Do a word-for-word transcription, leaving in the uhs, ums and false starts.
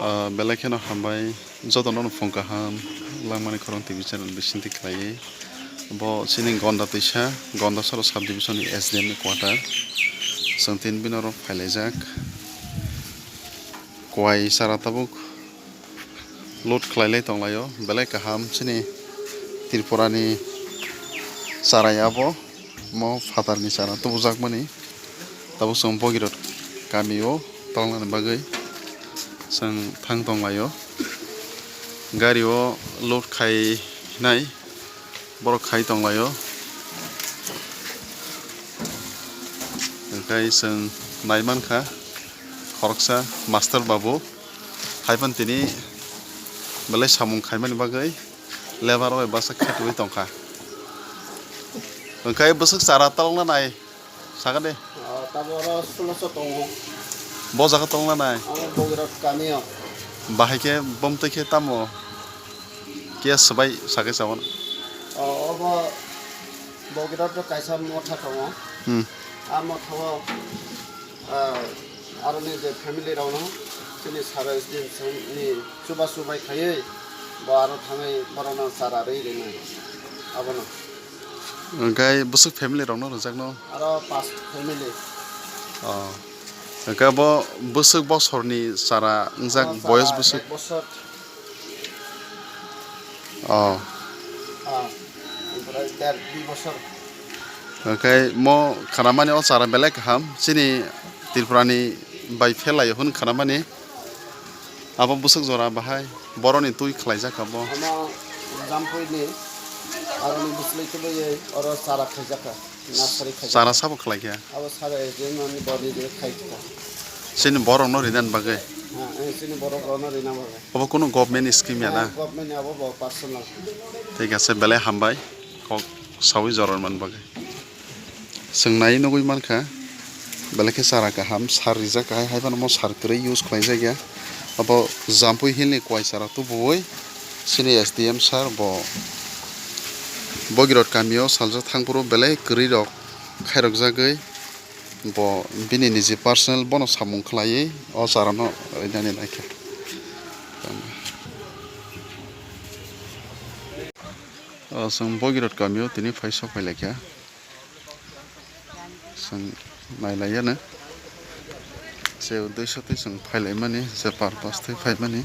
Ah, belai kheno hambai, jotono no phung kaham, Langmani Khorang T V channel bisingtwi khlaiwi. Bo chini Gonda twisa, Gonda Soro sub division ni S D M ni quarter. Chwng tin bini oro phailaijak. Kwai chara tabuk load khlailai tonglaio, belai kaham chini Tripura ni chara ya bo, mo phatar ni chara tubujakmani. Tabuk chwng Bogirot kami o tolnani bagwi chwng thang tonglaio. Gari o load khainai borok khai tonglaio. Hwnkhe chwng nai mankha khoroksa master babu hai phano tini belai samung khaimani bagwi lebar rok bai baksa khatwi tongkha. Hwnkhe bwswk chara tolna nai. Sakha de. Ah, tamo oro sulosho tongo. Bo jaga tongna nai. Amo Bogirot kami o. Bahai khe bomtwi khe tamo? Khe swbai sakhe sawan. Oh, obo Bogirot kaisa motha tongo. Hmm. A motha o, ah, aroni je family rokno chini sara S D M ni chubachu bai khaiwi bo aro thangwi borokno chara rwi rinai abono. Hwnkhe bwswk family rokno rwjakno? Aro pas family. Oh. Hwnkhe bo bwswk bosorni chara wngjak, aro boyos chara bwswk? Ek bosor. Oh. Ah, omprai der dui bosor. Hwnkhe mo khanamani o chara belai kaham, chini Tripurani bai phelaio hwn khanamani. Abo bwswk jora bahai boroni twi khlaijak kha bo. Omo Jampui ni, aroni bwswlwi kwbaiwi oro chara khaijak kha, nursery khaijak kha. Chara sabo khlai kha? Abo sabo S D M ni body je khai kha. Chini borok no rinani bagwi? Ha, eh, chini borok rok no rina bagwi. Obo kunu government scheme ya na? Ha, government ni abo bo personal. Thik ase, belai hambai kok sawi jora man bagwi. Chwng nai nugwi mankha, belai khe chara kaham, sar rijak, hai, hai phano mo sar kwrwi use khlai jak ya. Abo Jampui Hill ni kwai chara tubuwi chini S D M sir bo Bogirot kami o saljak thang phuru belai kwrwi rok khairok jagwi bo bini niji personal bono samung khlaiwi o chara no rinani nai kha. O chwng Bogirot kami o tini phai sok phai lai kha. Chwng nailaiyano je uddesho twi chwng phailaimani, je purpose twi phaimani.